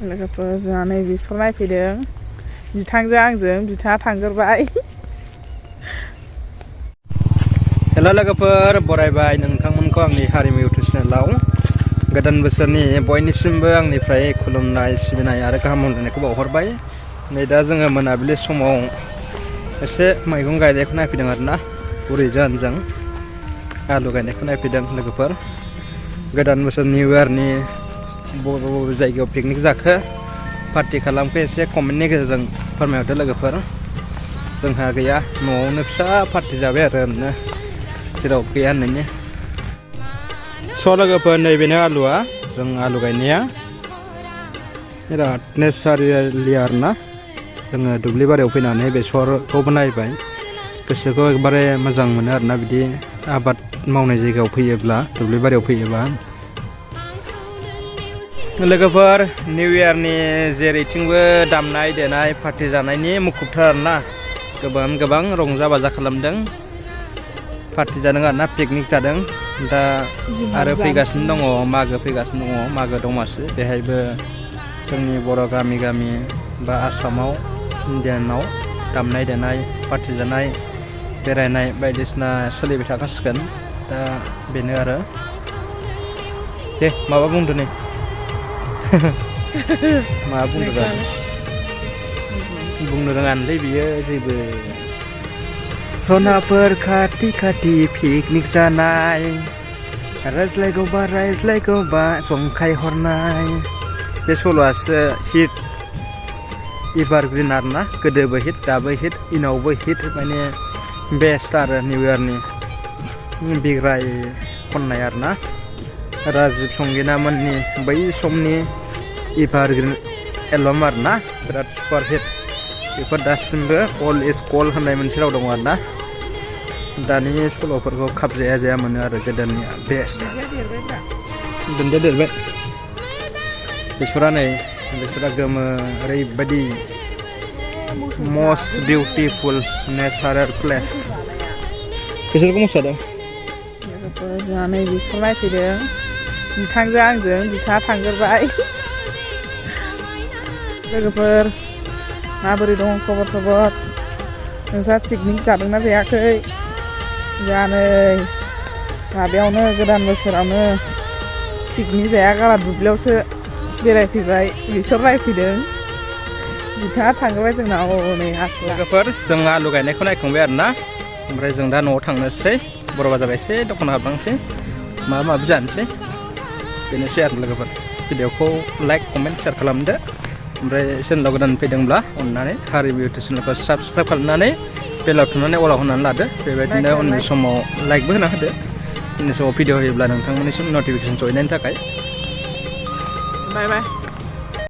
लोगोफोर जोंहा नै बेफोर नायफैदों बिथांजों आंजों बिथाङा थांग्रोबाय। हेल' लोगोफोर बरायबाय नोंथांमोनखौ आंनि हारिमु इउटुब चेनेलाव गोदान बोसोरनि बयनिसिमबो आंनिफ्राय खुलुमनाय सिबिनाय आरो गाहाम हामलायनायखौ बावहरबाय। नै दा जोङो मोनाबिलि समाव एसे मैगं गायनायखौ नायफैदों आरोना बुरै जाहोनजों आलु गायनायखौ नायफैदों लोगोफोर। गोदान बोसोर निउ इयारनि बबे बबे जायगायाव पिकनिक जाखो पार्टि खालामखो एसे कमेन्टनि गेजेरजों फोरमायहरदो लोगोफोर। जोंहा गैया न'आवनो फिसा पार्टि जाबाय आरो ओरैनो जेराव गैया होननायनि। स' लोगोफोर नैबेनो आलुआ जों आलु गायनाया बिराद नेचारेलि आरोना। जोङो दुब्लि बारियाव फैनानै बेसरखौबो नायबाय गोसोखौ एकदबारे मोजां मोनो आरोना बिदि आबाद मावनाय जायगायाव फैयोब्ला दुब्लि बारियाव फैयोबा। लोगोफोर निउ इयारनि जेरैथिंबो दामनाय देनाय पार्टि जानायनि मुखुबथार आरोना। गोबां रंजा बाजा खालामदों पार्टि जादों आरोना पिकनिक जादों। दा आरो फैगासिनो दङ मागो फैगासिनो दङ मागो दमासि बेहायबो जोंनि बर' गामि बा आसामाव इण्डियानाव दामनाय देनाय पार्टि जानाय बेरायनाय बायदिसिना सोलिबाय थाखासिगोन। दा बेनो आरो दे माबा बुंदो नै माबा बुंदो बुंनो रोङानोलै बियो जेबो। सनाफोर खाथि खाथि पिकनिक जानाय रायज्लायगौबा जंखाय हरनाय बे सल'आसो हिट एभारग्रिन आरोना। गोदोबो हिट दाबो हिट इनावबो हिट माने बेस्ट आरो निउ इयारनि बिग्राय खननाय आरोना। राजिब संगिना मोननि बै समनि एभारग्रिन एलबाम आरोना बिराद सुपार हिट। बेफोर दासिमबो अल इज गल्ड होननाय मोनसे राव दङ आरोना। दानि सल'फोरखौ खाबजाया जाया मोनो आरो गोदोनिया बेस्ट। दुन्दिया देरबाय बेसरा नै बेसरा गोमो ओरैबायदि मस्ट बिउटिफुल नेचारेल प्लेस। बेसरखौ मोसादों जोंहा नै बेफोर नायफैदों बिथांजों आंजों बिथाङा थांग्रोबाय। लोगोफोर माबोरै दं खबर सबर नोंस्रा पिकनिक जादोंना जायाखै? जोंहा नै माबायावनो गोदान बोसोरावनो पिकनिक जायागारा दुब्लियावसो बेरायफैबाय बेसर नायफैदों बिथाङा थांग्रोबाय जोंनाव नै आसला। लोगोफोर जों आलु गायनायखौ नायखांबाय आरोना। ओमफ्राय जों दा न'आव थांनोसै बर' बाजाराव एसे दखान हाबलांसै माबा माबि जानोसै बेनोसै आरो लोगोफोर। भिडिअखौ लाइक कमेन्ट शेयार खालामदो। ओमफ्राय चेनेलाव गोदान फैदोंब्ला अननानै हारिमु इउटुब चेनेलखौ साबसक्राइब खालामनानै बेलाव थुनानै अलाव होनानै लादो। बेबायदिनो उननि समाव लाइकबो होना होदो। उननि समाव भिडिअ होयोब्ला नोंथांमोननिसिम नटिफिकेसन सहैनायनि थाखाय। बाय बाय।